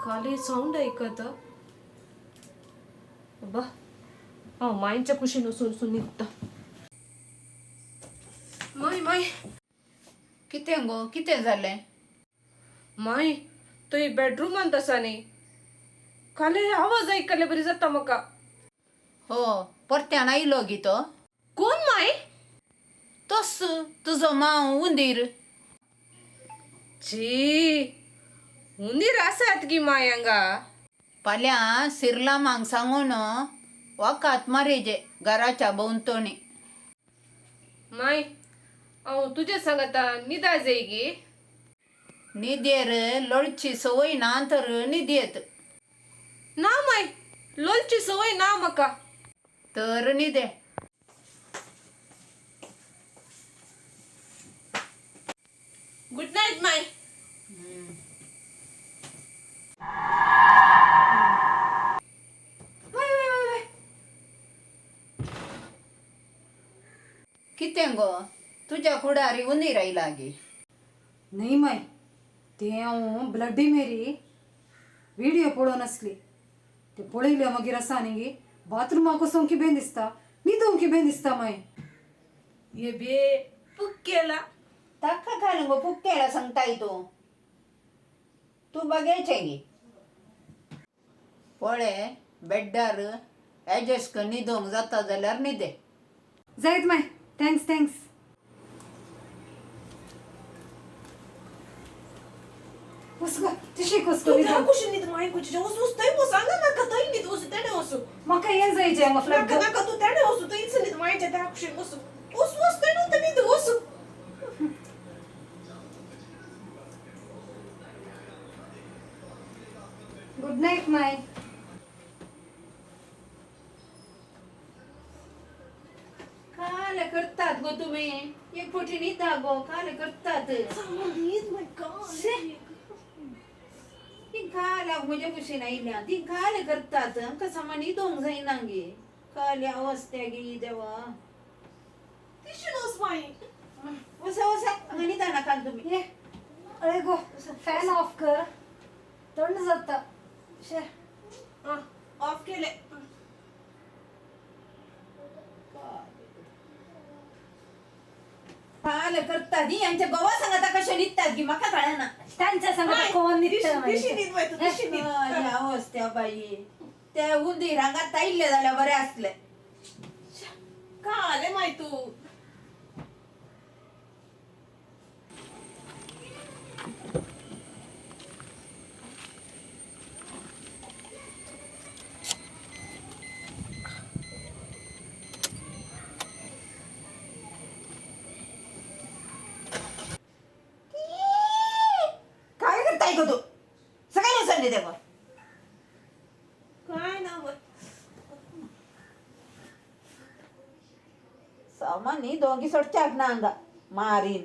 काले sound ऐकत अब्बा. हांव मांयच्या कुशीन वचून वचून न्हिदता. माय माय. कितें गो, कितें जालें? माय, थंय बेडरुमांत आसा न्ही, काले आवाज आयकले बरी जाता म्हाका. हो, परत्यान आयलो गी तो? कोण माय? तोस तुजो मांव उंदीर. छी, उंदीर आसात गी माय हांगा? फाल्यां सिर्लामांक सांगून वकात मारीजे घराच्या भोंवतणी. माय, हांव तुजे सांगता न्हिदा जाय गी. निदेर लोळची संवय ना तर निदेत. ना माय, लोलची संवय ना म्हाका. तर निदे. गुड नायट माय. वय वय वय वय, कितें गो, तुज्या कुडारी उंदीर आयला गी? न्ही माय, ते हांव ब्लडी मेरी व्हिडियो पळोवन आसली. ते पळयले मागीर आसा न्ही गी, बाथरुमाक वचोंक बेन दिसता, न्हिदोंक बेन दिसता माय. हे बे पुक केला. ताका घालून गो फुकटेला सांगताय तूं. तूं बघायचें गी पळय, बेड्डार एडजस्ट कर, न्हिदोंक जाता जाल्यार न्हिदे. जायत माय, thanks thanks. वच गो तिशीक वच गो तूं त्या न्हिदोंक. कुशीन न्हीद माय, कुशीन वच वच, थंय वच. हांगा नाका, थंय न्हीद, वच तेणें वचूं. म्हाका हें जाय जें हांगा फ्लॅट. नाका नाका, तूं तेणें वचूं, थंयच न्हीद मायच्या त्या कुशीन. वचूं वच वच, तेणें थंय न्हीद, वचूं. गुड नायट माय. काल करतात गो तुम्ही, एक फावटी न्हिदा गो, काल करतात. न्हीद माय काल. ती काल म्हज्या कुशीन आयल्या ती काल करतात. आमकां सामान न्हिदोंक जायना गे, काल अवस्था गे देवा. तिशीन वच माय. वसा वसा, हांगा न्हिदा नाका तुमी. ये अरे गो, फॅन ऑफ कर, थंड जाता शे. आं, ऑफ केलें. काल करतात ही आमच्या गोवा सांगता कशें न्हिदतात गी, म्हाका कळना. तांच्या संगता कोण न्हिदता तिशी मागीर? न्हीद माय, तूं तिशी न्हीद. काल अवस्था बाई, ते उंदीर हांगा तायल्ले जाल्यार बरें आसलें. काले माय तूं. काय करताय गो तू? सकाळी वचून न्हिदे गो. काय ना माय. सामान न्हिदोंक सोडच्याक ना हांगा मारीन.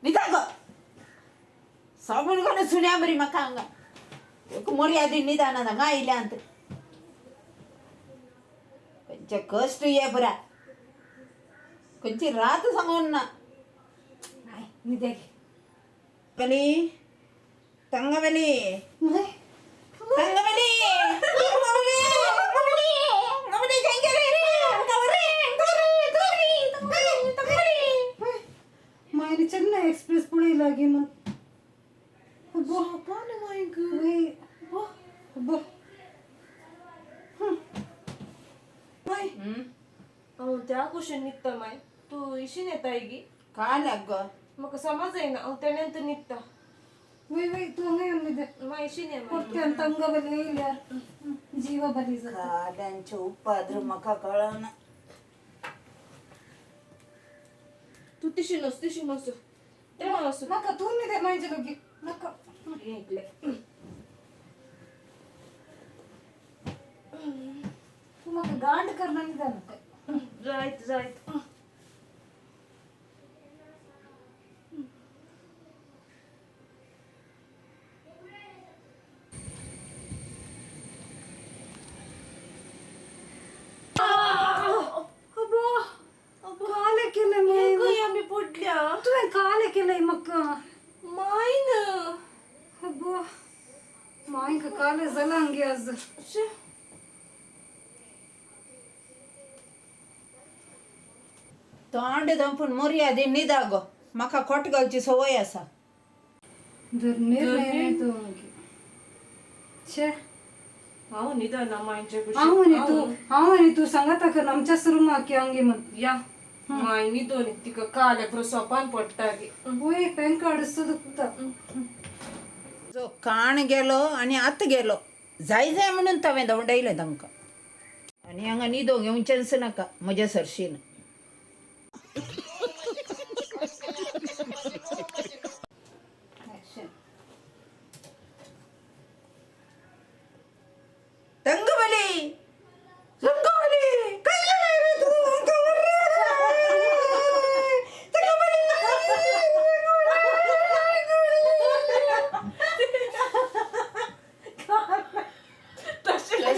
न्हिदा गो, साबून घालून सुन्या बरी म्हाका हांगा एक मर्यादी न्हिदाना हांगा आयल्यांत. खंयचे कश्ट ये पुरा, खंयची रात सांगून ना. माय न्हिदे गे. बली तंगबली. माय. तंगबली तंगबली तंगबली तंगबली तंगबली तंगबली. मायने चेन्नई एक्सप्रेस पळयला गे म्हण. अब्बो. सोपान माय ग. वय. अब्बो. माय, हांव त्या कुशीन न्हिदता माय, तूं इशीन येताय गी? काल गो. म्हाका समज येना, हांव तेण्यान तर न्हिदता. वय वय, तूं हांगा येवन न्हिदे. माय, इशीन ये माय. परत्यान तंगबली येयल्यार जीव बरी जाता. काल्यांचे उपाद्र म्हाका कळना. तूं तिशीन वच, तिशीन वच, तेणें वच. नाका, तूं न्हिदे मांयचे लोगी नाका. इतलें. तूं म्हाका गांड करना, न्हिदा नाका. जायत जायत. कितें केलंय म्हाका? मायन. अब्बो, मायक काले जालां गे आज. शे. तोंड दंपून मर्यादीन न्हिदा गो, म्हाका खोट घालची संवय आसा. धरणीर न्ही तूं. शे. हांव न्हिदना मांयचे कुशीक. हांव आनी तूं, हांव आनी तूं सांगाता कर आमच्याच रुमाक या म्हण. या माय न्हिदोन तिका काल पुरो सोपान पडटा गे. वय, पॅन कार्ड दुखता. जो काण गेलो आनी आतां गेलो, जाय जाय म्हणून हांवें धांवडायलें तांकां. आनी हांगा न्हिदोंक येवचेंच नाका म्हज्या सरशीन. रंगवली, रंगवली, काय गेलंय रे तू? रंगवली, रंगवली. तशें.